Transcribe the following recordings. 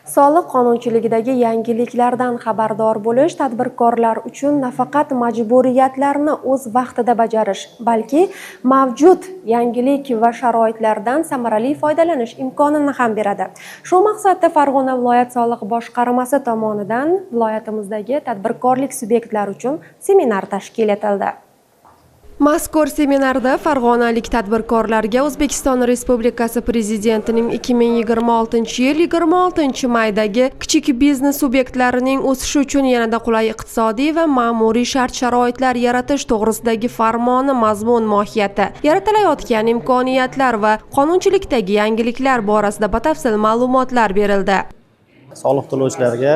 Soliq qonunchiligidagi yangiliklardan xabardor bo'lish tadbirkorlar uchun nafaqat majburiyatlarni o'z vaqtida bajarish, balki mavjud yangilik va sharoitlardan samarali foydalanish imkonini ham beradi. Shu maqsadda Farg'ona viloyat soliq boshqarmasi tomonidan viloyatimizdagi tadbirkorlik subyektlari uchun seminar tashkil etildi. Mazkur seminarda farg'onalik tadbirkorlarga O'zbekiston Respublikasi Prezidentining 2026-yil 26-maydagi kichik biznes subyektlarining o'sishi uchun yanada qulay iqtisodiy va ma'muriy shart-sharoitlar yaratish to'g'risidagi farmoni mazmun mohiyati, yaratilayotgan imkoniyatlar va qonunchilikdagi yangiliklar borasida batafsil ma'lumotlar berildi. Soliq to'lovchilarga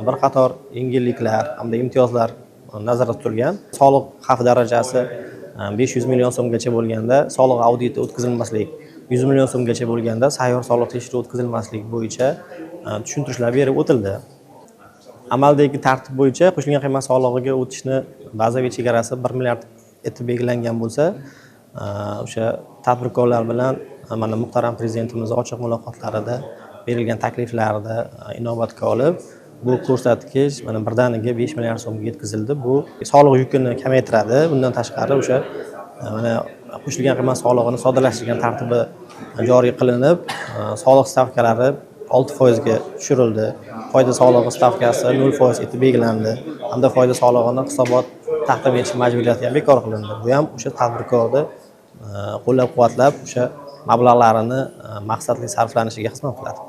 bir qator yengilliklar hamda imtiyozlar nazarda tutilgan. Soliq xavf darajasi 500 million so'mgacha bo'lganda soliq auditi o'tkazilmaslik, 100 million so'mgacha bo'lganda sayyor soliq tekshiruvi o'tkazilmaslik bo'yicha tushuntirishlar berib o'tildi. Amaldagi tartib bo'yicha qo'shilgan qiymat solig'iga o'tishni bazaviy chegarasi 1 milliard etib belgilangan bo'lsa, o'sha tadbirkorlar bilan mana muhtaram prezidentimiz ochiq muloqotlarida berilgan takliflarni inobatga olib, bu ko'rsatkich mana birdaniga 5 milliard so'mga yetkazildi. Bu soliq yukini kamaytiradi. Bundan tashqari o'sha mana qo'shilgan qiymat solig'ini soddalashtirgan tartibi joriy qilinib, soliq stavkalari 6% ga tushirildi. Foyda solig'i stavkasi 0% etib belgilandi hamda foyda solig'ini hisobot taqdim etish majburiyati ham bekor qilindi. Bu ham o'sha tadbirkorni qo'llab-quvvatlab, o'sha mablag'larini maqsadli sarflanishiga xizmat qiladi.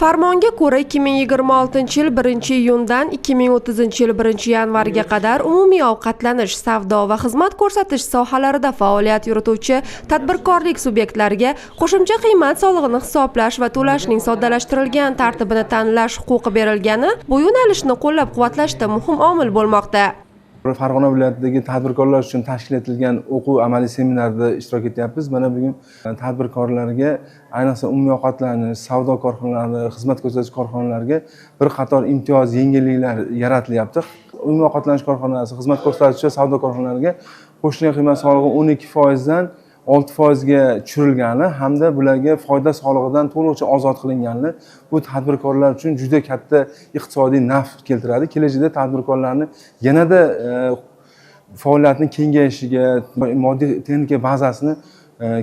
Farmonga ko'ra, 2026-yil 1-iyundan 2030-yil 1-yanvarga qadar umumiy ovqatlanish, savdo va xizmat ko'rsatish sohalarida faoliyat yurituvchi tadbirkorlik subyektlariga qo'shimcha qiymat solig'ini hisoblash va to'lashning soddalashtirilgan tartibini tanlash huquqi berilgani bu yo'nalishni qo'llab-quvvatlashda muhim omil bo'lmoqda. Farg'ona viloyatidagi tadbirkorlar uchun tashkil etilgan o'quv amaliy seminarda ishtirok etyapmiz. Mana bugun tadbirkorlarga, ayniqsa umumiy ovqatlanish, savdo korxonalari, xizmat ko'rsatish korxonalariga bir qator imtiyoz, yengilliklar yaratilyapti. Umumiy ovqatlanish korxonasi, xizmat ko'rsatuvchi savdo korxonalariga qo'shilgan qiymat solig'i 12% dan 6% ga tushirilgani hamda bularga foyda solig'idan to'lig'icha ozod qilingani bu tadbirkorlar uchun juda katta iqtisodiy naf keltiradi. Kelajakda tadbirkorlarni yanada faoliyatini kengayishiga, moddiy texnika bazasini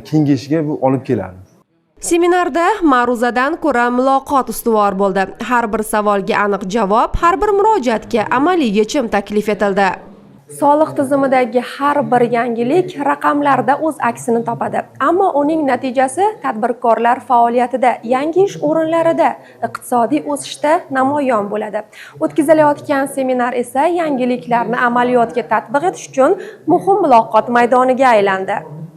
kengayishiga bu olib keladi. Seminarda ma'ruzadan ko'ra muloqot ustuvor bo'ldi. Har bir savolga aniq javob, har bir murojaatga amaliy yechim taklif etildi. Soliq tizimidagi har bir yangilik raqamlarda o'z aksini topadi. Ammo uning natijasi tadbirkorlar faoliyatida, yangi ish o'rinlarida, iqtisodiy o'sishda namoyon bo'ladi. O'tkazilayotgan seminar esa yangiliklarni amaliyotga tatbiq etish uchun muhim muloqot maydoniga aylandi.